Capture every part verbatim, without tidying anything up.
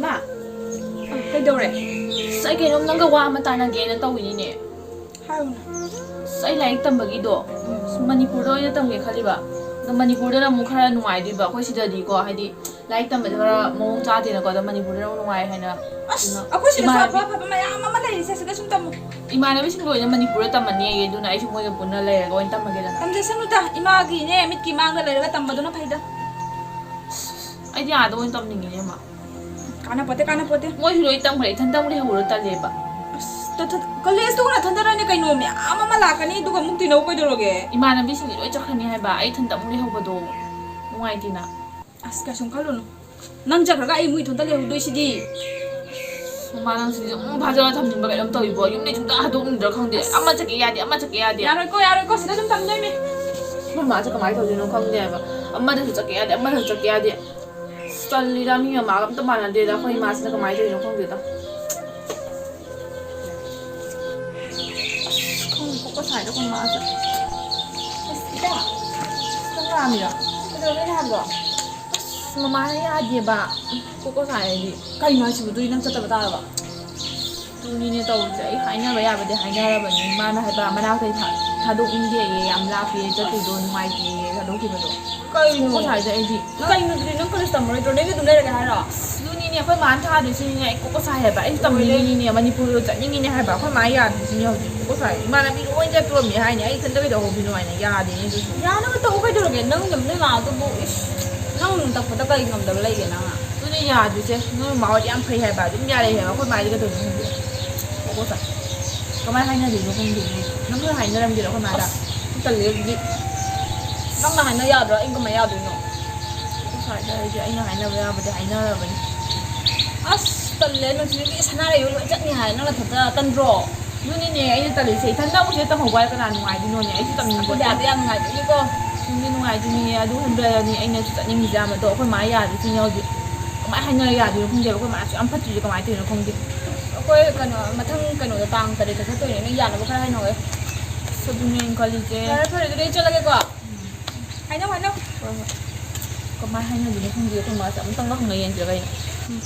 ꯃꯥ, ꯑ, ꯀꯩꯗꯧꯔꯦ? ꯑꯁ, ꯑꯩ ꯀꯩꯅꯣꯝ ꯅꯪꯒ ꯋꯥ ꯑꯃ ꯇꯥꯟꯅꯒꯦꯅ ꯇꯧꯔꯤꯅꯤꯅꯦ꯫ ꯍꯥꯏꯌꯨꯅꯦ꯫ ꯑꯁ, ꯑꯩ ꯂꯥꯏꯔꯤꯛ ꯇꯝꯕꯒꯤꯗꯣ, ꯎꯝ꯫ ꯑꯁ, ꯃꯅꯤꯄꯨꯔꯗ ꯑꯣꯏꯅ ꯇꯝꯒꯦ ꯈꯜꯂꯤꯕ꯫ ꯑꯗꯣ ꯃꯅꯤꯄꯨꯔꯗꯅ ꯑꯃꯨꯛ ꯈꯔ ꯅꯨꯡꯉꯥꯏꯗꯣꯏꯕ, ꯑꯩꯈꯣꯏ ꯁꯤꯗꯗꯤꯀꯣ, ꯍꯥꯏꯗꯤ ꯂꯥꯏꯔꯤꯛ ꯇꯝꯕꯗ ꯈꯔ ꯃꯑꯣꯡ ꯆꯥꯗꯦꯅꯀꯣ, ꯑꯗꯣ ꯃꯅꯤꯄꯨꯔꯗꯅ ꯑꯃꯨꯛ ꯅꯨꯡꯉꯥꯏ ꯍꯥꯏꯅ꯫ ꯑꯁ, ꯑꯗꯨꯅ ꯑꯩꯈꯣꯏ ꯁꯤꯗꯁꯨ ꯏꯃꯥꯟꯅꯕꯤ ꯑꯐ ꯑꯐꯕ ꯃꯌꯥꯝ ꯑꯃ ꯂꯩꯔꯤꯁꯦ, ꯁꯤꯗ ꯁꯨꯝ ꯇꯝꯃꯨ꯫ ꯏꯃꯥꯟꯅꯕꯤꯁꯤꯡ ꯂꯣꯏꯅ ꯃꯅꯤꯄꯨꯔꯗ ꯇꯝꯃꯅꯤ ꯑꯩ, ꯑꯗꯨꯅ ꯑꯩꯁꯨ ꯃꯣꯏꯒ ꯄꯨꯟꯅ ꯂꯩꯔꯒ ꯑꯣꯏꯅ ꯇꯝꯃꯒꯦꯗꯅ꯫ ꯇꯝꯖꯁꯅꯨꯗ, ꯏꯃꯥꯒꯤꯅꯦ ꯃꯤꯠꯀꯤ ꯃꯥꯡꯗ ꯂꯩꯔꯒ ꯇꯝꯕꯗꯨꯅ ꯐꯩꯗ꯫ ꯑꯁ, ꯑꯩꯗꯤ ꯑꯥꯗ ꯑꯣꯏꯅ ꯇꯝꯅꯤꯡꯉꯤꯅꯦ, ꯃꯥ꯫ ꯀꯥꯟꯅꯄꯣꯠꯇꯦ, ꯀꯥꯟꯅꯄꯣꯠꯇꯦ꯫ ꯃꯣꯏꯁꯨ ꯂꯣꯏ ꯇꯝꯈ꯭ꯔꯦ, ꯏꯊꯟꯇ ꯑꯃꯨꯛ ꯂꯩꯍꯧꯕꯗꯣ ꯇꯜꯂꯦꯕ꯫ ꯑꯁ, ꯇ-, ꯇ-, ꯀꯣꯂꯦꯖꯇꯨ ꯅꯊꯟꯗꯔꯅꯦ ꯀꯩꯅꯣ, ꯃꯌꯥꯝ ꯑꯃ ꯂꯥꯛꯀꯅꯤ, ꯑꯗꯨꯒ ꯑꯃꯨꯛ ꯇꯤꯟꯅꯧ ꯀꯩꯗꯧꯔꯒꯦ? ꯏꯃꯥꯟꯅꯕꯤꯁꯤꯡꯗꯤ ꯂꯣꯏ ꯆꯠꯈ꯭ꯔꯅꯤ ꯍꯥꯏꯕ, ꯑꯩ ꯏꯊꯟꯇ ꯑꯃꯨꯛ ꯂꯩꯍꯧꯕꯗꯣ ꯅꯨꯡꯉꯥꯏꯇꯦꯅ꯫ ꯑꯁ, ꯀꯩꯁꯨꯝ ꯈꯜꯂꯨꯅꯨ, ꯅꯪ ꯆꯠꯈ꯭ꯔꯒ ꯑꯩ ꯑꯃꯨꯛ ꯏꯊꯟꯇ ꯂꯩꯍꯧꯗꯣꯏꯁꯤꯗꯤ꯫ ꯃꯃꯥ, ꯅꯪꯁꯤꯗꯤ ꯑꯗꯨꯝ ꯐꯥꯖꯤꯜꯂ ꯊꯝꯅꯤꯡꯕ ꯀꯩꯅꯣꯝ ꯇꯧꯏꯕꯣ, ꯌꯨꯝꯗꯩ ꯁꯨꯡꯊꯥ ꯊꯥꯗꯣꯛꯅꯤꯡꯗ꯭ꯔꯥ ꯈꯪꯗꯦ, ꯑꯃ ꯆꯠꯀꯦ ꯌꯥꯗꯦ, ꯑꯃ ꯆꯠꯀꯦ ꯌꯥꯗꯦ꯫ ꯌꯥꯔꯣꯏꯀꯣ, ꯌꯥꯔꯣꯏꯀꯣ, ꯁꯤꯗ ꯑꯗꯨꯝ ꯇꯝꯗꯣꯏꯅꯦ꯫ ꯑꯩꯈꯣꯏ ꯃꯥꯁꯦ ꯀꯃꯥꯏꯅ ꯇꯧꯗꯣꯏꯅꯣ ꯈꯪꯗꯦ ꯍꯥꯏꯕ, ꯑꯃꯗꯁꯨ ꯆꯠꯀꯦ ꯌꯥꯗꯦ, ꯑꯃꯗꯁꯨ ꯆꯠꯀꯦ ꯌꯥꯗꯦ꯫ ꯑꯁ, ꯇꯜꯂꯤꯗ, ꯃꯤ ꯃꯃꯥꯒ ꯑꯝꯇ ꯃꯥꯟꯅꯗꯦꯗ꯫ ꯑꯩꯈꯣꯏ ꯏꯃꯥꯁꯤꯅ ꯀꯃꯥꯏꯅ ꯇꯧꯔꯤꯅꯣ ꯈꯪꯗꯦꯗ꯫ ꯑꯁ, ꯈꯪꯗꯦ, ꯀꯣꯛꯀ ꯁꯥꯏꯗ ꯑꯩꯈꯣꯏ ꯃꯥꯁꯦ꯫ ꯑꯁ, ꯏꯇꯥ, ꯑꯁ, ꯅꯪ ꯂꯥꯛꯑꯝꯃꯤꯔꯣ? ꯀꯩꯗꯧꯔꯒꯦ ꯅꯍꯥꯟꯗꯣ? ꯑꯁ, ꯃꯃꯥꯅ ꯌꯥꯗꯦꯕ꯫ ꯀꯣꯛꯀ ꯁꯥꯏ ꯑꯩꯗꯤ꯫ ꯀꯩꯅꯣ ꯍꯥꯏꯁꯤꯕꯨ? ꯑꯗꯨꯗꯤ ꯅꯪ ꯆꯠꯇꯕ ꯇꯥꯔꯕ? ꯑꯗꯨꯅꯤꯅꯦ ꯇꯧꯔꯤꯁꯦ꯫ ꯑꯩ ꯍꯥꯏꯅꯕ ꯌꯥꯕꯗꯤ ꯍꯥꯏꯅꯔꯕꯅꯤ꯫ ꯃꯥꯅ ꯍꯥꯏꯕ, ꯃꯅꯥꯛꯇꯩ ꯊꯥ-, ꯊꯥꯗꯣꯛꯅꯤꯡꯗꯦꯌꯦ, ꯌꯥꯝ ꯂꯥꯞꯄꯦ, ꯆꯠꯇꯣꯏꯗꯣ ꯅꯨꯡꯉꯥꯏꯇꯦꯌꯦ ꯊꯥꯗꯣꯛꯈꯤꯕꯗꯣ꯫ ꯀꯩꯅꯣ? ꯀꯣꯛꯀ ꯁꯥꯏꯗ ꯑꯩꯗꯤ꯫ ꯀꯩꯅꯣ ꯑꯗꯨꯗꯤ, ꯅꯪ ꯀꯣꯂꯦꯖ ꯇꯝꯃꯔꯣꯏꯗ꯭ꯔꯣ? ꯅꯪꯗꯤ ꯑꯗꯨꯝ ꯂꯩꯔꯒꯦ ꯍꯥꯏꯔꯣ? ꯑꯁ, ꯑꯗꯨꯅꯤꯅꯦ, ꯑꯩꯈꯣꯏ ꯃꯥꯅ ꯊꯥꯗꯣꯏꯁꯤꯅꯤꯅꯦ, ꯑꯩ ꯀꯣꯛꯀ ꯁꯥꯏ ꯍꯥꯏꯕ꯫ ꯑꯩꯁꯨ ꯇꯝꯅꯤꯡꯉꯤꯅꯤꯅꯦ, ꯃꯅꯤꯄꯨꯔꯗ ꯆꯠꯅꯤꯡꯉꯤꯅꯦ ꯍꯥꯏꯕ꯫ ꯑꯩꯈꯣꯏ ꯃꯥ ꯌꯥꯗ꯭ꯔꯤꯁꯤꯅꯦ ꯍꯧꯖꯤꯛ꯫ ꯀꯣꯛꯀ ꯁꯥꯏ꯫ ꯏꯃꯥꯟꯅꯕꯤ ꯂꯣꯏ ꯆꯠꯇꯣꯔꯝꯅꯦ ꯍꯥꯏꯅꯦ, ꯑꯩ ꯏꯊꯟꯇ ꯀꯩꯗꯧꯍꯧꯗꯣꯏꯅꯣ ꯍꯥꯏꯅ꯫ ꯌꯥꯗꯦꯅꯦ ꯑꯗꯨꯁꯨ꯫ ꯌꯥꯅꯕ ꯇꯧ ꯀꯩꯗꯧꯔꯒꯦ? ꯅꯪ ꯅꯣꯏ ꯃꯥꯗꯨꯕꯨ, ꯏꯁ, ꯅꯪ ꯇꯛꯄꯗ ꯀꯩ ꯉꯝꯗꯕ ꯂꯩꯒꯦ ꯅꯪꯅ? ꯑꯗꯨꯅꯦ ꯌꯥꯗ꯭ꯔꯤꯁꯦ꯫ ꯅꯣꯏ ꯃꯥ ꯍꯣꯏꯗꯤ ꯌꯥꯝ ꯐꯩ ꯍꯥꯏꯕ, ꯑꯗꯨꯝ ꯌꯥꯔꯛꯑꯦ ꯍꯥꯏꯕ꯫ ꯑꯩꯈꯣꯏ ꯃꯥꯗꯤ ꯀꯩꯗꯧꯗꯣꯏꯅꯣ ꯈꯪꯗꯦ꯫ ꯀꯣꯛꯀ ꯁꯥꯏ꯫ ꯀꯃꯥꯏ ꯍꯥꯏꯅꯗꯣꯏꯅꯣ ꯈꯪꯗꯦꯅꯦ꯫ ꯅꯪ ꯈꯔ ꯍꯥꯏꯅꯔꯝꯒꯦꯔꯣ ꯑꯩꯈꯣꯏ ꯃꯥꯗ? ꯑꯁ, ꯇꯜꯂꯦ ꯑꯗꯨꯗꯤ꯫ ꯅꯪꯅ ꯍꯥꯏꯅ ꯌꯥꯗ꯭ꯔꯣ? ꯑꯩ ꯀꯃꯥꯏ ꯌꯥꯗꯣꯏꯅꯣ? ꯁ꯭ꯋꯥꯏꯗ ꯑꯩꯁꯦ ꯑꯩꯅ ꯍꯥꯏꯅꯕ ꯌꯥꯕꯗꯤ ꯍꯥꯏꯅꯔꯕꯅꯤ꯫ ꯑꯁ, ꯇꯜꯂꯦ꯫ ꯅꯨꯡꯊꯤꯜꯒꯤ ꯁꯅꯥꯔꯩ ꯂꯣꯏ ꯆꯠꯅꯤ ꯍꯥꯏ꯫ ꯅꯪ ꯅꯊꯟꯇ ꯇꯟꯗ꯭ꯔꯣ? ꯑꯗꯨꯅꯤꯅꯦ ꯑꯩꯅ ꯇꯜꯂꯤꯁꯦ꯫ ꯏꯊꯟꯇ ꯑꯃꯨꯛ ꯁꯤꯗ ꯇꯝꯍꯧꯕ ꯍꯥꯏꯔ ꯀꯅꯥ ꯅꯨꯡꯉꯥꯏꯗꯣꯏꯅꯣꯅꯦ? ꯑꯩꯁꯨ ꯇꯝꯅꯤꯡꯕ ꯑꯩꯈꯣꯏ ꯗꯥꯗꯤ ꯌꯥꯝ ꯅꯨꯡꯉꯥꯏꯗꯣꯏꯅꯤꯀꯣ꯫ ꯅꯨꯡꯗꯤ ꯅꯨꯡꯉꯥꯏꯗꯣꯏꯅꯤꯅꯦ꯫ ꯑꯗꯨ ꯍꯟꯕꯗꯅꯤ ꯑꯩꯅꯁꯨ ꯆꯠꯅꯤꯡꯉꯤꯁꯦ ꯑꯃꯗꯣ꯫ ꯑꯩꯈꯣꯏ ꯃꯥ ꯌꯥꯗ꯭ꯔꯤꯁꯤꯅꯦ ꯍꯧꯖꯤꯛ꯫ ꯀꯃꯥꯏꯅ ꯍꯥꯏꯅꯔ ꯌꯥꯗꯣꯏꯅꯣ ꯈꯪꯗꯦꯕ꯫ ꯑꯩꯈꯣꯏ ꯃꯥꯁꯨ ꯌꯥꯝ ꯐꯠꯇ꯭ꯔꯤꯁꯦ ꯀꯃꯥꯏꯅ ꯇꯧꯔꯤꯅꯣ ꯈꯪꯗꯦ꯫ ꯑꯩꯈꯣꯏ ꯀꯩꯅꯣ, ꯃꯊꯪ ꯀꯩꯅꯣꯗ ꯇꯥꯡ ꯇꯔꯦꯠꯇ ꯆꯠꯇꯣꯏꯅꯦ꯫ ꯅꯣꯏ ꯌꯥꯅꯕ ꯈꯔ ꯍꯥꯏꯅꯧꯍꯦ꯫ ꯑꯁ, ꯑꯗꯨꯅꯦ ꯑꯩꯅ ꯈꯜꯂꯤꯁꯦ꯫ ꯐꯔꯦ, ꯐꯔꯦ, ꯑꯗꯨꯗꯤ ꯑꯩ ꯆꯠꯂꯒꯦꯀꯣ꯫ ꯎꯝ꯫ ꯍꯥꯏꯅꯧ, ꯍꯥꯏꯅꯧ꯫ ꯍꯣꯏ, ꯍꯣꯏ꯫ ꯀꯃꯥꯏꯅ ꯍꯥꯏꯅꯗꯣꯏꯅꯣ ꯈꯪꯗꯦ꯫ ꯑꯩꯈꯣꯏ ꯃꯥꯁꯦ ꯑꯃꯨꯛꯇꯪꯒ ꯍꯪꯅ ꯌꯦꯡꯁꯤꯔ ꯀꯩꯅꯣ꯫ ꯎꯝ꯫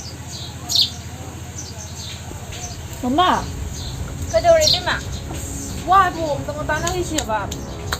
ꯃꯃꯥ, ꯀꯩꯗꯧꯔꯦ ꯏꯕꯦꯝꯃ? ꯋꯥꯗꯣ ꯑꯝꯇꯪ ꯇꯥꯟꯅꯈꯤꯁꯦꯕ꯫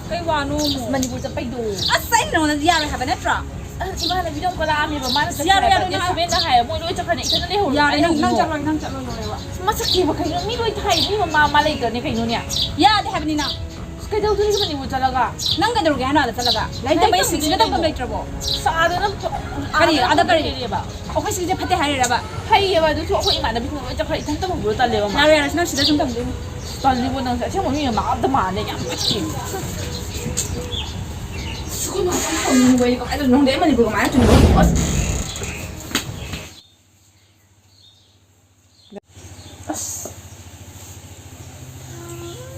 ꯀꯩ ꯋꯥꯅꯣ ꯑꯃꯨꯛ? ꯃꯅꯤꯄꯨꯔ ꯆꯠꯄꯩꯗꯣ꯫ ꯑꯁ, ꯑꯩꯅ ꯅꯉꯣꯟꯗ ꯌꯥꯔꯣꯏ ꯍꯥꯏꯕ ꯅꯠꯇ꯭ꯔꯣ? ꯑꯁ, ꯏꯃꯥꯟꯅꯕꯤꯗꯣ ꯑꯃꯨꯛ ꯀꯂꯛꯑꯝꯃꯦꯕ꯫ ꯃꯥꯅ ꯆꯠꯈ꯭ꯔꯦ ꯌꯥꯔꯣꯏ, ꯍꯥꯏꯕ꯫ ꯌꯥꯔꯣꯏ, ꯅꯪ ꯗꯦꯠ ꯁꯚꯦꯟꯗ ꯍꯥꯏꯌꯦ꯫ ꯃꯣꯏ ꯂꯣꯏ ꯆꯠꯈ꯭ꯔꯅꯤ, ꯏꯊꯟꯗ ꯂꯩꯍꯧꯔꯦ꯫ ꯌꯥꯔꯦ, ꯅꯪ, ꯅꯪ ꯆꯠꯂꯣ, ꯅꯪ ꯆꯠꯂꯣ, ꯂꯣꯏꯔꯦ ꯋꯥ꯫ ꯑꯁ, ꯃꯁꯛ ꯊꯤꯕ ꯀꯩꯅꯣ? ꯃꯤ ꯂꯣꯏ ꯊꯥꯏ, ꯃꯤ ꯃꯃꯥ ꯃꯃꯥ ꯂꯩꯇ꯭ꯔꯅꯦ ꯀꯩꯅꯣꯅꯦ? ꯌꯥꯗꯦ ꯍꯥꯏꯕꯅꯤ ꯅꯪ꯫ ꯑꯁ, ꯀꯩꯗꯧꯗꯣꯔꯤꯒꯦ ꯃꯅꯤꯄꯨꯔ ꯆꯠꯂꯒ? ꯅꯪ ꯀꯩꯗꯧꯔꯒꯦ ꯍꯥꯏꯅꯣ ꯑꯥꯗ ꯆꯠꯂꯒ? ꯂꯥꯏꯔꯤꯛ ꯂꯥꯏꯔꯤꯛ ꯇꯝꯕꯩ ꯇꯝꯗꯣꯏꯅꯦ ꯁꯤꯠꯁꯤꯒ ꯇꯝꯐꯝ ꯀꯩꯅꯣ꯫ ꯂꯩꯇ꯭ꯔꯕꯣ? ꯑꯁ, ꯑꯥꯗꯅ ꯐ-, ꯀꯔꯤ? ꯑꯥꯗꯅ ꯑꯥꯗ ꯀꯔꯤ? ꯐꯝꯗꯣꯏꯅꯦꯕ꯫ ꯑꯩꯈꯣꯏ ꯁꯤꯒꯤꯁꯦ ꯐꯠꯇꯦ ꯍꯥꯏꯔꯤꯔꯕ? ꯐꯩꯌꯦꯕ, ꯑꯗꯨꯁꯨ ꯑꯩꯈꯣꯏ ꯏꯃꯥꯟꯅꯕꯤꯁꯤꯡ ꯂꯣꯏ ꯆꯠꯈ꯭ꯔꯦ, ꯏꯊꯟꯇ ꯂꯩꯍꯧꯕꯗꯣ ꯇꯜꯂꯦꯕ ꯃꯥ꯫ ꯌꯥꯔꯣꯏ, ꯌꯥꯔꯣꯏ, ꯅꯪ ꯁꯤꯗ ꯁꯨꯝ ꯇꯝꯗꯣꯏꯅꯤ꯫ ꯇꯜꯂꯤꯕꯣ ꯅꯪꯁꯦ? ꯑꯁꯦꯡꯕ ꯃꯤ ꯃꯃꯥ ꯑꯝꯇ ꯃꯥꯟꯗꯦ, ꯌꯥꯝ ꯐꯠꯇꯦ꯫ ꯑꯁ, ꯑꯩꯈꯣꯏ ꯃꯥ ꯌꯥꯝ ꯁꯥꯎꯅꯤꯡꯕ ꯑꯩ꯫ ꯀꯃꯥꯏꯅ ꯇꯧꯗꯣꯏꯅꯣ ꯈꯪꯗꯦ, ꯑꯩ ꯃꯅꯤꯄꯨꯔ ꯀꯃꯥꯏꯅ ꯆꯠꯇꯣꯏꯅꯣ ꯈꯪꯗꯦ꯫ ꯑꯁ꯫ ꯑꯁ꯫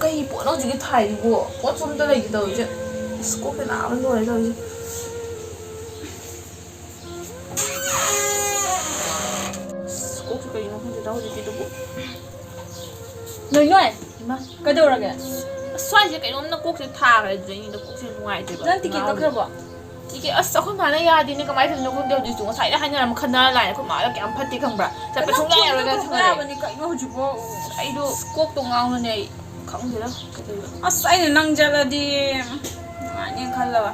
ꯀꯩ ꯄꯣꯠꯅꯣ ꯍꯧꯖꯤꯛꯀꯤ ꯊꯥꯏꯗꯨꯕꯣ? ꯄꯣꯠꯁꯨ ꯑꯝꯇ ꯂꯩꯇꯦ ꯇꯧꯔꯤꯁꯦ꯫ ꯑꯁ, ꯀꯣꯛꯁꯦ ꯅꯥꯕꯅ ꯂꯣꯏꯔꯦ ꯇꯧꯔꯤꯁꯦ꯫ ꯑꯁ, ꯀꯣꯛꯁꯦ ꯀꯩꯅꯣ ꯈꯪꯗꯦꯗ ꯍꯧꯖꯤꯛꯀꯤꯗꯨꯕꯨ꯫ ꯅꯣꯏ, ꯅꯣꯏ꯫ ꯏꯃꯥ꯫ ꯀꯩꯗꯧꯔꯒꯦ? ꯑꯁ, ꯁ꯭ꯋꯥꯏꯁꯦ ꯀꯩꯅꯣꯝꯅ ꯀꯣꯛꯁꯦ ꯊꯥꯈ꯭ꯔꯦ ꯑꯗꯨꯗꯩꯅꯤꯗ ꯀꯣꯛꯁꯦ ꯅꯨꯡꯉꯥꯏꯇ꯭ꯔꯦꯕ꯫ ꯅꯪ ꯇꯤꯀꯦꯠ ꯉꯥꯎꯔꯦ꯫ ꯀꯛꯈ꯭ꯔꯕꯣ? ꯇꯤꯀꯦꯠ, ꯑꯁ, ꯑꯩꯈꯣꯏ ꯃꯥꯅ ꯌꯥꯗꯦꯅꯦ, ꯀꯃꯥꯏꯅ ꯇꯧꯗꯣꯏꯅꯣ ꯈꯪꯗꯦ ꯍꯧꯖꯤꯛꯁꯨ꯫ ꯉꯁꯥꯏꯗꯩ ꯍꯥꯏꯅꯔꯝꯃ ꯈꯠꯅꯔ ꯂꯥꯛꯑꯦ꯫ ꯑꯩꯈꯣꯏ ꯃꯥꯒ ꯀꯌꯥꯝ ꯐꯠꯇꯦ ꯈꯪꯕ꯭ꯔꯥ? ꯆꯠꯄ ꯅꯪ ꯁꯨꯡꯌꯥ ꯐꯣꯟꯗꯣ ꯌꯥꯔꯣꯏ ꯀꯥꯏꯅ ꯄꯨꯊꯣꯛꯄ ꯊꯝꯅꯔꯦ꯫ ꯌꯥꯕꯅꯤ ꯀꯩꯅꯣ ꯍꯧꯖꯤꯛꯐꯥꯎ? ꯑꯩꯗꯣ ꯑꯁ, ꯀꯣꯛꯇꯣ ꯉꯥꯎꯅꯅꯦ ꯑꯩ ꯈꯪꯗꯦꯗ ꯀꯩꯗꯧꯗꯣꯏꯅꯣ꯫ ꯑꯁ, ꯑꯩꯅ ꯅꯪ ꯆꯠꯂꯗꯤ ꯅꯨꯡꯉꯥꯏꯅꯦ ꯈꯜꯂꯒ꯫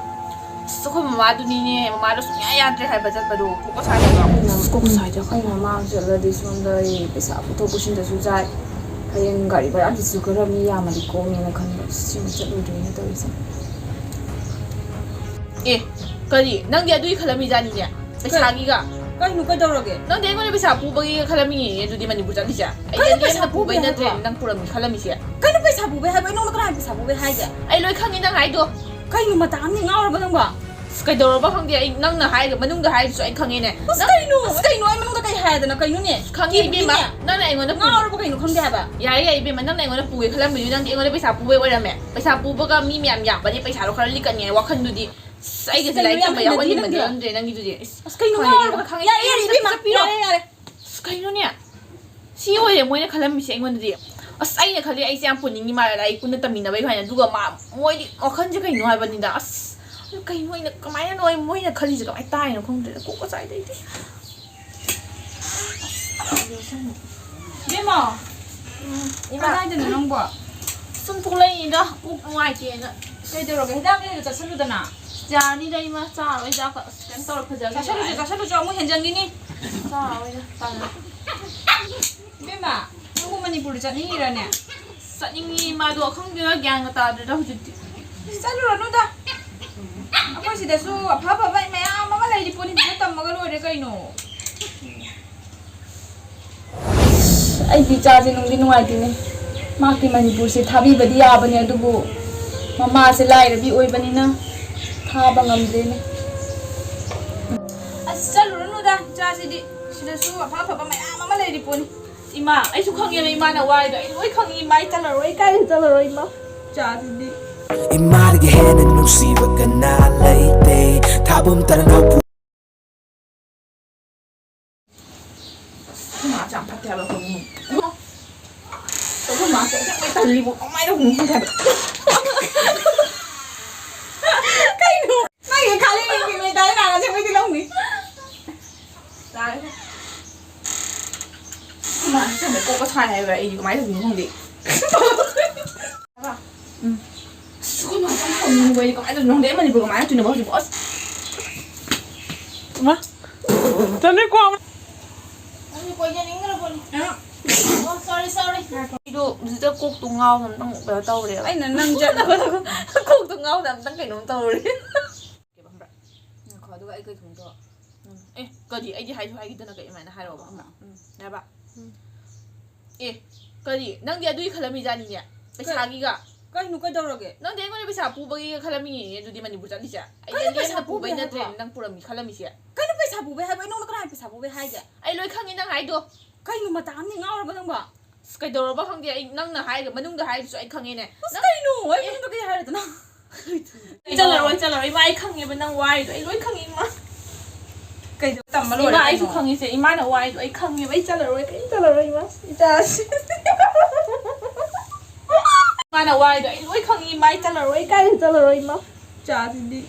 ꯑꯁ, ꯑꯩꯈꯣꯏ ꯃꯃꯥꯗꯨꯅꯤꯅꯦ, ꯃꯃꯥꯗꯣ ꯁꯨꯡꯌꯥ ꯌꯥꯗ꯭ꯔꯦ ꯍꯥꯏꯕ ꯆꯠꯄꯗꯣ꯫ ꯀꯣꯛꯀ ꯁꯥꯏ ꯍꯥꯏꯕ꯫ ꯑꯁ, ꯀꯣꯛꯀ ꯁꯥꯏꯗ꯫ ꯑꯩꯈꯣꯏ ꯃꯃꯥ ꯆꯠꯂꯗꯤ ꯁꯣꯝꯗ ꯑꯩ ꯄꯩꯁꯥ ꯄꯨꯊꯣꯛ ꯄꯨꯁꯤꯟꯗꯁꯨ ꯆꯥꯏ꯫ ꯍꯌꯦꯡ ꯒꯥꯔꯤ ꯚꯔꯥꯗꯨꯁꯨ ꯈꯔ ꯃꯤ ꯌꯥꯝꯃꯗꯤ ꯀꯣꯝꯃꯦꯅ ꯈꯟꯕ꯫ ꯑꯁ, ꯁꯤꯃ ꯆꯠꯂꯣꯏꯗꯣꯏꯅꯦ ꯇꯧꯔꯤꯁꯦ꯫ ꯑꯦ, ꯀꯔꯤ? ꯅꯪꯗꯤ ꯑꯗꯨꯒꯤ ꯈꯜꯂꯝꯃꯤꯖꯥꯠꯅꯤꯅꯦ? ꯄꯩꯁꯥꯒꯤꯒ? ꯀꯩꯅꯣ, ꯀꯩꯗꯧꯔꯒꯦ? ꯅꯪꯗꯤ ꯑꯩꯉꯣꯟꯗ ꯄꯩꯁꯥ ꯄꯨꯕꯒꯤ ꯈꯜꯂꯝꯃꯤꯅꯦ ꯑꯗꯨꯗꯤ ꯃꯅꯤꯄꯨꯔ ꯆꯠꯂꯤꯁꯦ? ꯑꯩꯗꯤ ꯀꯩꯅꯣ ꯄꯩꯁꯥ ꯂꯦꯝꯅ ꯄꯨꯕꯩ ꯄꯨꯕꯒꯤ ꯅꯠꯇ꯭ꯔꯦ ꯍꯥꯏꯕ? ꯅꯪ ꯄꯨꯔꯝꯃꯤ ꯈꯜꯂꯝꯃꯤꯁꯦ? ꯀꯩꯅꯣ ꯄꯩꯁꯥ ꯄꯨꯕꯩ ꯍꯥꯏꯕ? ꯑꯩꯉꯣꯟꯗ ꯀꯅꯥꯅ ꯄꯩꯁꯥ ꯄꯨꯕꯩ ꯍꯥꯏꯒꯦ? ꯑꯩ ꯂꯣꯏ ꯈꯪꯉꯤ ꯅꯪ ꯍꯥꯏꯗꯣ꯫ ꯀꯩꯅꯣ ꯃꯇꯥ ꯑꯃꯅꯤ ꯉꯥꯎꯔꯕ ꯅꯪꯕꯣ? ꯑꯁ, ꯀꯩꯗꯧꯔꯕ ꯈꯪꯗꯦ꯫ ꯑꯩ ꯅꯪꯅ ꯍꯥꯏꯔꯒ ꯃꯅꯨꯡꯗ ꯍꯥꯏꯔꯤꯁꯨ ꯑꯩ ꯈꯪꯉꯤꯅꯦ꯫ ꯑꯁ, ꯅꯪ ꯀꯩꯅꯣ? ꯑꯁ, ꯀꯩꯅꯣ? ꯑꯩ ꯃꯅꯨꯡꯗ ꯀꯩ ꯍꯥꯏꯗꯅ ꯀꯩꯅꯣꯅꯦ? ꯈꯪꯉꯤ ꯏꯕꯦꯝꯃ, ꯀꯤꯕꯅꯤꯅꯦ꯫ ꯅꯪꯅ ꯑꯩꯉꯣꯟꯗ ꯄꯨ-, ꯉꯥꯎꯔꯕ ꯀꯩꯅꯣ ꯈꯪꯗꯦ ꯍꯥꯏꯕ? ꯌꯥꯔꯦ, ꯌꯥꯔꯦ ꯏꯕꯦꯝꯃ, ꯅꯪꯅ ꯑꯩꯉꯣꯟꯗ ꯄꯨꯒꯦ ꯈꯜꯂꯝꯃꯤꯗꯨꯗꯤ ꯅꯪꯗꯤ ꯑꯩꯉꯣꯟꯗ ꯄꯩꯁꯥ ꯄꯨꯕꯩ ꯑꯣꯏꯔꯝꯃꯦ꯫ ꯄꯩꯁꯥ ꯄꯨꯕꯒ ꯃꯤ ꯃꯌꯥꯝ ꯌꯥꯝꯕꯗꯤ ꯄꯩꯁꯥꯗꯣ ꯈꯔ ꯂꯤꯛꯀꯅꯤ ꯍꯥꯏ ꯋꯥꯈꯜꯗꯨꯗꯤ꯫ ꯑꯁ, ꯑꯩꯒꯁꯦ ꯀꯩꯅꯣ ꯂꯥꯏꯔꯤꯛ ꯌꯥꯝ ꯇꯝꯕ ꯍꯩꯅꯗꯦ ꯌꯥꯎꯍꯟꯅꯤꯡꯃꯟꯗꯅ ꯅꯪꯗꯤ? ꯅꯠꯇ꯭ꯔꯦ ꯅꯪꯒꯤꯗꯨꯗꯤ꯫ ꯑꯁ, ꯀꯩꯅꯣ ꯈꯪꯉꯦ, ꯉꯥꯎꯔꯕ? ꯈꯪꯉꯦ, ꯌꯥꯔꯦ, ꯌꯥꯔꯦ, ꯆꯠꯄꯤꯔꯣ, ꯏꯕꯦꯝꯃ, ꯆꯠꯄꯤꯔꯣ꯫ ꯌꯥꯔꯦ, ꯌꯥꯔꯦ꯫ ꯑꯁ, ꯀꯩꯅꯣꯅꯦ? ꯁꯤ ꯑꯣꯏꯔꯦ ꯃꯣꯏꯅ ꯈꯜꯂꯝꯃꯤꯁꯦ ꯑꯩꯉꯣꯟꯗꯗꯤ꯫ ꯑꯁ, ꯑꯩꯅ ꯈꯜꯂꯤ ꯑꯩꯁꯦ ꯌꯥꯝ ꯄꯨꯅꯤꯡꯉꯤ ꯃꯥꯜꯂꯦ, ꯂꯥꯏꯔꯤꯛ ꯄꯨꯟꯅ ꯇꯝꯃꯤꯟꯅꯕꯩ ꯀꯥꯏꯅ꯫ ꯑꯗꯨꯒ ꯃꯥ, ꯃꯣꯏꯗꯤ ꯋꯥꯈꯜꯁꯦ ꯀꯩꯅꯣ ꯍꯥꯏꯕꯅꯤꯗ꯫ ꯑꯁ, ꯀꯩꯅꯣ ꯑꯩꯅ, ꯀꯃꯥꯏꯅꯅꯣ ꯑꯩ, ꯃꯣꯏꯅ ꯈꯜꯂꯤꯁꯦ ꯀꯃꯥꯏꯅ ꯇꯥꯏꯅꯣ ꯈꯪꯗ꯭ꯔꯦꯗ꯫ ꯀꯣꯛꯀ ꯆꯥꯏꯗ ꯑꯩꯗꯤ꯫ ꯏꯕꯦꯝꯃ, ꯏꯃꯥ꯫ ꯀꯗꯥꯏꯗꯅꯣ ꯅꯪꯕꯣ? ꯁꯨꯝ ꯊꯣꯛꯂꯛꯏꯅꯤꯗ, ꯄꯨꯛ ꯅꯨꯡꯉꯥꯏꯇꯦꯅ꯫ ꯀꯩꯗꯧꯔꯒꯦ? ꯍꯤꯗꯥꯛ ꯂꯩꯔꯨ ꯆꯠꯁꯜꯂꯨꯗꯅ꯫ ꯌꯥꯅꯤꯗ ꯏꯃꯥ, ꯆꯥꯔꯣꯏ ꯍꯤꯗꯥꯛꯀ꯫ ꯑꯁ, ꯀꯩꯝ ꯇꯧꯔ ꯐꯖꯒꯦ꯫ ꯆꯥꯁꯜꯂꯨꯆꯣ, ꯆꯥꯁꯜꯂꯨꯆꯣ, ꯑꯃꯨꯛ ꯍꯦꯟꯖꯟꯈꯤꯅꯤ꯫ ꯆꯥꯔꯣꯏꯗ, ꯇꯜꯂꯦ꯫ ꯏꯕꯦꯝꯃ, ꯅꯪꯕꯨ ꯃꯅꯤꯄꯨꯔꯗ ꯆꯠꯅꯤꯡꯉꯤꯔꯅꯦ? ꯆꯠꯅꯤꯡꯉꯤ ꯏꯃꯥꯗꯣ, ꯈꯪꯗꯦꯗ, ꯒ꯭ꯌꯥꯟꯒ ꯇꯥꯗ꯭ꯔꯦꯗ ꯍꯧꯖꯤꯛꯇꯤ꯫ ꯆꯠꯂꯨꯔꯅꯨꯗ꯫ ꯑꯩꯈꯣꯏ ꯁꯤꯗꯁꯨ ꯑꯐ ꯑꯐꯕ ꯃꯌꯥꯝ ꯑꯃ ꯂꯩꯔꯤ ꯄꯣꯠꯅꯤ, ꯁꯤꯗ ꯇꯝꯃꯒ ꯂꯣꯏꯔꯦ ꯀꯩꯅꯣ꯫ ꯑꯩꯒꯤ ꯏꯆꯥꯁꯦ ꯅꯨꯡꯗꯤ ꯅꯨꯡꯉꯥꯏꯇꯦꯅꯦ꯫ ꯃꯍꯥꯛꯀꯤ ꯃꯅꯤꯄꯨꯔꯁꯦ ꯊꯥꯕꯤꯕꯗꯤ ꯌꯥꯕꯅꯦ, ꯑꯗꯨꯕꯨ ꯃꯃꯥꯁꯦ ꯂꯥꯏꯔꯕꯤ ꯑꯣꯏꯕꯅꯤꯅ ꯊꯥꯕ ꯉꯝꯗ꯭ꯔꯦꯅꯦ꯫ ꯑꯁ, ꯆꯠꯂꯨꯔꯅꯨꯗ, ꯏꯆꯥꯁꯤꯗꯤ꯫ ꯁꯤꯗꯁꯨ ꯑꯐ ꯑꯐꯕ ꯃꯌꯥꯝ ꯑꯃ ꯂꯩꯔꯤ ꯄꯣꯠꯅꯤ꯫ ꯏꯃꯥ, ꯑꯩꯁꯨ ꯈꯪꯉꯦꯅ ꯏꯃꯥꯅ ꯋꯥꯔꯤꯗꯣ꯫ ꯑꯩ ꯂꯣꯏ ꯈꯪꯉꯤ ꯏꯃꯥ, ꯑꯩ ꯆꯠꯂꯔꯣꯏ, ꯑꯩ ꯀꯥꯏꯗ ꯆꯠꯂꯔꯣꯏ ꯏꯃꯥ꯫ ꯏꯆꯥꯁꯤꯗꯤ꯫ ꯏꯃꯥꯗꯒꯤ ꯍꯦꯟꯅ ꯅꯨꯡꯁꯤꯕ ꯀꯅꯥ ꯂꯩꯇꯦ꯫ ꯊꯥꯕꯨꯝ ꯇꯔꯪ ꯍꯧ ꯑꯩꯈꯣꯏ ꯃꯥꯁꯦ ꯌꯥꯝ ꯐꯠꯇꯦ ꯍꯥꯏꯕ ꯑꯩꯈꯣꯏ ꯏꯃꯨꯡ꯫ ꯑꯩꯈꯣꯏ ꯃꯥꯁꯦ ꯑꯁꯦꯡꯕꯩ ꯇꯜꯂꯤꯕꯣ, ꯀꯃꯥꯏꯅ ꯇꯧꯕꯅꯣ ꯈꯪꯗꯦ ꯍꯥꯏꯕ꯫ ꯀꯩꯅꯣ? ꯅꯪꯒꯤ ꯈꯜꯂꯤ ꯌꯦꯡꯒꯦ, ꯃꯩ ꯇꯥꯏ ꯅꯥꯔ ꯑꯁꯦꯡꯕꯩꯗꯤ ꯂꯧꯅꯤ꯫ ꯇꯥꯔꯦ꯫ ꯑꯩꯈꯣꯏ ꯃꯥꯁꯦ ꯑꯁꯦꯡꯕꯩ ꯀꯣꯛꯀ ꯁꯥꯏ ꯍꯥꯏꯕ, ꯑꯩꯗꯤ ꯀꯃꯥꯏꯅ ꯇꯧꯗꯣꯏꯅꯣ ꯈꯪꯗꯦ꯫ ꯎꯝ꯫ ꯑꯁ, ꯑꯩꯈꯣꯏ ꯃꯥꯁꯦ ꯌꯥꯝ ꯁꯥꯎꯅꯤꯡꯉꯦ, ꯑꯩꯗꯤ ꯀꯃꯥꯏꯅ ꯇꯧꯗꯣꯏꯅꯣ ꯈꯪꯗꯦ, ꯃꯅꯤꯄꯨꯔ ꯀꯃꯥꯏꯅ ꯆꯠꯇꯣꯏꯅꯣ ꯍꯧꯖꯤꯛꯄꯨ, ꯑꯁ꯫ ꯏꯃꯥ꯫ ꯆꯠꯂꯤꯀꯣ꯫ ꯅꯪꯗꯤ ꯀꯣꯏꯖꯅꯤꯡꯗ꯭ꯔꯕꯣꯅꯦ? ꯑ꯫ ꯑꯣ, sorry, sorry. ꯑꯩꯗꯣ ꯍꯧꯖꯤꯛꯇ ꯀꯣꯛꯇꯣ ꯉꯥꯎꯗꯅ ꯑꯝꯇꯪ ꯀꯩꯅꯣ ꯇꯧꯔꯦꯕ꯫ ꯑꯩꯅ ꯅꯪ ꯆꯠ- ꯀꯣꯛꯇꯣ ꯉꯥꯎꯗꯅ ꯑꯝꯇꯪ ꯀꯩꯅꯣꯝ ꯇꯧꯔꯦ꯫ ꯈꯪꯕ꯭ꯔꯥ? ꯉꯥꯏꯈꯣ, ꯑꯗꯨꯒ ꯑꯩ ꯀꯩ ꯊꯣꯡꯗꯣ? ꯎꯝ꯫ ꯑꯦ, ꯀꯔꯤ? ꯑꯩꯗꯤ ꯍꯥꯏꯁꯨ ꯍꯥꯏꯈꯤꯗꯅ ꯀꯩ ꯑꯗꯨꯃꯥꯏꯅ ꯍꯥꯏꯔꯛꯑꯣꯕ, ꯈꯪꯕ꯭ꯔꯥ? ꯎꯝ, ꯌꯥꯔꯕ? ꯎꯝ꯫ ꯑꯦ, ꯀꯔꯤ? ꯅꯪꯗꯤ ꯑꯗꯨꯒꯤ ꯈꯜꯂꯝꯃꯤꯖꯥꯠꯅꯤꯅꯦ? ꯄꯩꯁꯥꯒꯤꯒ? ꯀꯩꯅꯣ, ꯀꯩꯗꯧꯔꯒꯦ? ꯅꯪꯗꯤ ꯑꯩꯉꯣꯟꯗ ꯄꯩꯁꯥ ꯄꯨꯕꯒꯤ ꯈꯜꯂꯝꯃꯤꯅꯤꯅꯦ ꯑꯗꯨꯗꯤ ꯃꯅꯤꯄꯨꯔ ꯆꯠꯂꯤꯁꯦ? ꯑꯩꯗꯤ ꯀꯩꯅꯣ ꯄꯩꯁꯥ ꯂꯦꯝꯅ ꯄꯨꯕꯩ ꯄꯨꯕꯩ ꯍꯥꯏꯕꯣ? ꯅꯠꯇ꯭ꯔꯦꯅꯦ ꯅꯪ ꯄꯨꯔꯝꯃꯤ ꯈꯜꯂꯝꯃꯤꯁꯦ? ꯀꯩꯅꯣ ꯄꯩꯁꯥ ꯄꯨꯕꯩ ꯍꯥꯏꯕꯣ? ꯑꯩ ꯅꯉꯣꯟꯗ ꯀꯅꯥꯅ ꯄꯩꯁꯥ ꯄꯨꯕꯩ ꯍꯥꯏꯒꯦ? ꯑꯩ ꯂꯣꯏ ꯈꯪꯉꯤ ꯅꯪ ꯍꯥꯏꯗꯣ꯫ ꯀꯩꯅꯣ ꯃꯇꯥ ꯑꯃꯅꯤ ꯉꯥꯎꯔꯕ ꯅꯪꯕꯣ? ꯑꯁ, ꯀꯩꯗꯧꯔꯕ ꯈꯪꯗꯦ, ꯑꯩ ꯅꯪꯅ ꯍꯥꯏꯔꯒ, ꯃꯅꯨꯡꯗ ꯍꯥꯏꯔꯤꯗꯨꯁꯨ ꯑꯩ ꯈꯪꯉꯦꯅꯦ꯫ ꯑꯁ, ꯅꯪ ꯀꯩꯅꯣ? ꯑꯩ ꯑꯦ꯫ ꯃꯅꯨꯡꯗ ꯀꯩ ꯍꯥꯏꯔꯗꯅ? ꯑꯩ ꯆꯠꯂꯔꯣꯏ, ꯆꯠꯂꯔꯣꯏ, ꯏꯃꯥ, ꯑꯩ ꯈꯪꯉꯦꯕ ꯅꯪ ꯋꯥꯔꯤꯗꯣ, ꯑꯩ ꯂꯣꯏ ꯈꯪꯉꯦ, ꯏꯃꯥ꯫ ꯀꯩꯗꯧ ꯇꯝꯕ ꯂꯣꯏꯔꯦ ꯏꯃꯥ, ꯑꯩꯁꯨ ꯀꯩꯅꯣ? ꯈꯪꯉꯤꯁꯦ, ꯏꯃꯥꯅ ꯋꯥꯔꯤꯗꯣ ꯑꯩ ꯈꯪꯉꯦꯕ, ꯑꯩ ꯆꯠꯂꯔꯣꯏ, ꯀꯩꯝ ꯆꯠꯂꯔꯣꯏ, ꯏꯃꯥ꯫ ꯏꯆꯥꯁꯤ꯫ ꯏꯃꯥꯅ ꯋꯥꯔꯤꯗꯣ ꯑꯩ ꯂꯣꯏ ꯈꯪꯉꯤ, ꯏꯃꯥ, ꯑꯩ ꯆꯠꯂꯔꯣꯏ, ꯑꯩ ꯀꯥꯏꯗ ꯆꯠꯂꯔꯣꯏ, ꯏꯃꯥ꯫ ꯏꯆꯥꯁꯤꯗꯤ꯫